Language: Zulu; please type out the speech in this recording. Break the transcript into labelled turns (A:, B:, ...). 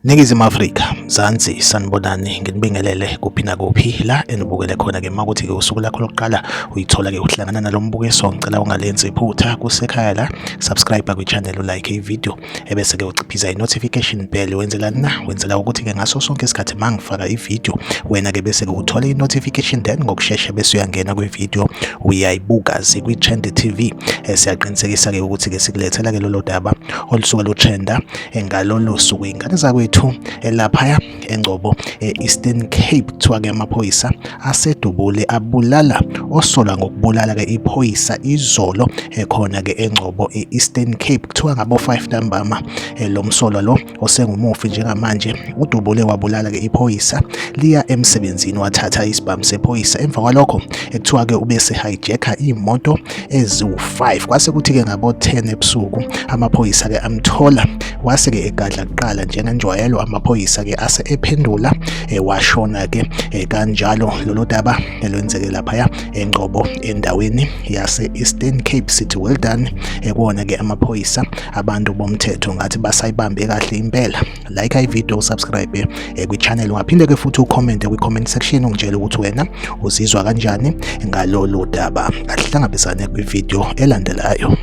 A: Ningizimu Afrika, Mzansi, sanibonani, nginibingelele kuphi nakuphi la enibukele khona-ke. Uma kuthi-ke usuku lakho lokuqala uyithola-ke uhlangana nalo mbukiso, ngicela ungalenzi iphutha, kusekhaya la, subscribe kwi-channel, ulike i-video, ebese-ke uciphiza i-notification bell. Wenzelani na? Wenzela ukuthi-ke ngaso sonke isikhathi uma ngifaka i-video, wena-ke bese-ke uthole i-notification, then ngokushesha bese uyangena kwi-video uyayibuka. Zikwi-Trend TV, siyaqinisekisa-ke ukuthi-ke sikulethela-ke lolo daba olusuke lutrenda ngalolo suku. Ingane zakwethu, laphaya eNgcobo e-Eastern Cape, kuthiwa-ke amaphoyisa asedubule abulala osolwa ngokubulala-ke iphoyisa izolo khona-ke eNgcobo e-Eastern Cape. Kuthiwa ngabo-5 ntambama, lo msolwa lo osengumufi njengamanje udubule wabulala-ke iphoyisa liya emsebenzini, wathatha isibhamu sephoyisa. Emva kwalokho kuthiwa-ke ubese hijacka iy'moto eziwu-5. Kwase kuthi-ke ngabo-10 ebusuku amaphoyisa-ke amthola, wase-ke egadla kuqala njengenjwayelo. Amaphoyisa-ke ase ephendula, washona-ke kanjalo. Lolo daba elwenzeke laphaya eNgcobo endaweni yase-Eastern Cape. Sithi well done kuwona-ke amaphoyisa, abantu bomthetho, ngathi basayibambe kahle impela. Like i-video, subscribe kwi-channel, ungaphinde-ke futhi ucommente kwi-comment section, ungitshele ukuthi wena uzizwa kanjani ngalolu daba. Ahlangabezane kwi-video elandelayo.